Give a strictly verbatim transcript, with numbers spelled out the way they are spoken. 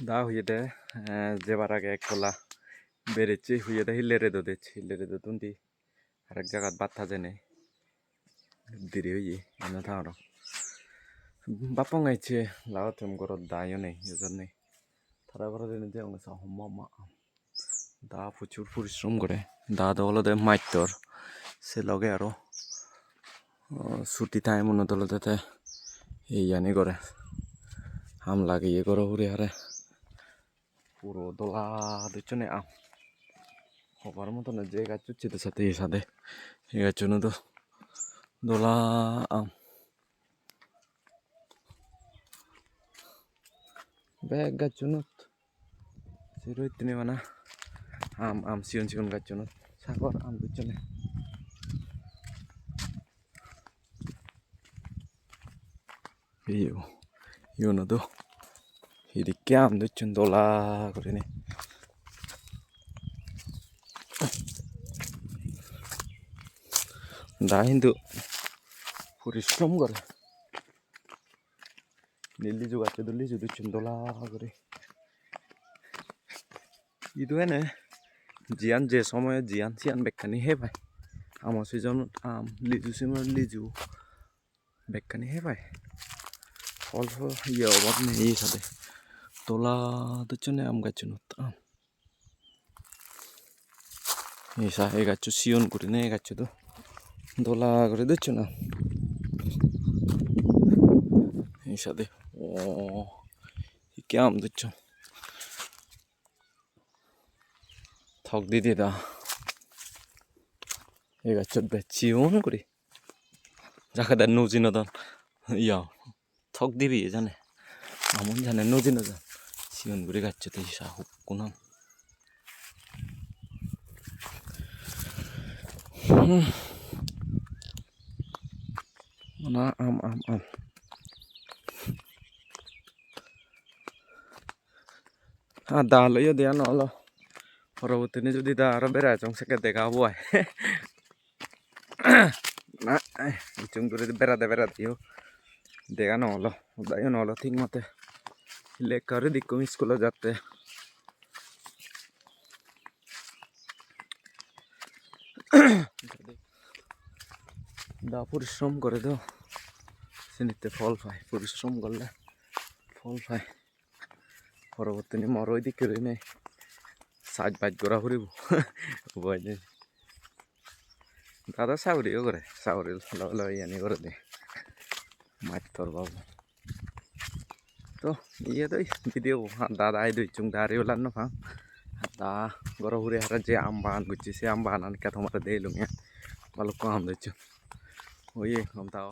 Da hoyede, eh, jebar age ek polla berejje hoyede, hille redot ecche, hille redot undi arek jagat bhat hajene. Diri oye, ene ta aro. Bapponge ecche, lagottun gorot da yo nei, ejon nei. Tara gorot ene degong sa homma homma. Da prochur porishrom gore. Da do olode mastor. Se loge aro, uh, suti time unot olode te iyani gore. Ham lageye goro hure hare. Puro dola docchone aam. Hobar moton je gaj ucche de sade, sade. Ei gacchuno do dola aam. Bek gacchunot. Sero hitteni bana aam, aam sigon sigon gacchunot. Sagor aam docchone. Iyo, iyono do hidikke aam docchon dola gurinei. Da hintu porishrom gore. Indi lichu gaccho do lichu docchon dola guri. Idu ene jiyan je somoye jiyan siyan bekkani hei pai. Amo season-ot aam, lichu season-ot lichu. Bekkani hei pai. Fol fol ye obab nei ei sade. Dola docchonde aam gacchunot aam. Ei sa, ei gaccho sigon gurinei, ei gaccho do dola guri docchon aam. Ei sade. O, ikke aam docchon. Thok di di da. Ei gacchot bej sigon guri. Jagede nuo jinodon. Iya. Thok dibe jane. Amun jane nuo jinodon. Sigon guri gacchot ei sa hukkun aam. Hmm. Bana aam, aam, aam. Ah, da loyo deya no olo. Porobottini judi da aro bera ejong sekke dega obo ai. Na, ai, ejong duri berade berade yo. Dega no olo. Da yo no olo thik mote. Lekka uri dikko school-ot jatte. Da porishrom gore do. Sinitte phol pai. Porishrom gorle phol pai. Porobottini mor oi dikke gurinei saj baj gora puribo. Ubai nei. Dada saguriyo gore, saguri loi loi iyani gorede. Mastor babu. To, iye doi video bo, ha, dada ai doi chung dari ulan no pang. Da goro hure hara je aam bagan gocche, se aam baganan ekka tomare deilung ya. Balukko aam docchon. Oye, gom tao.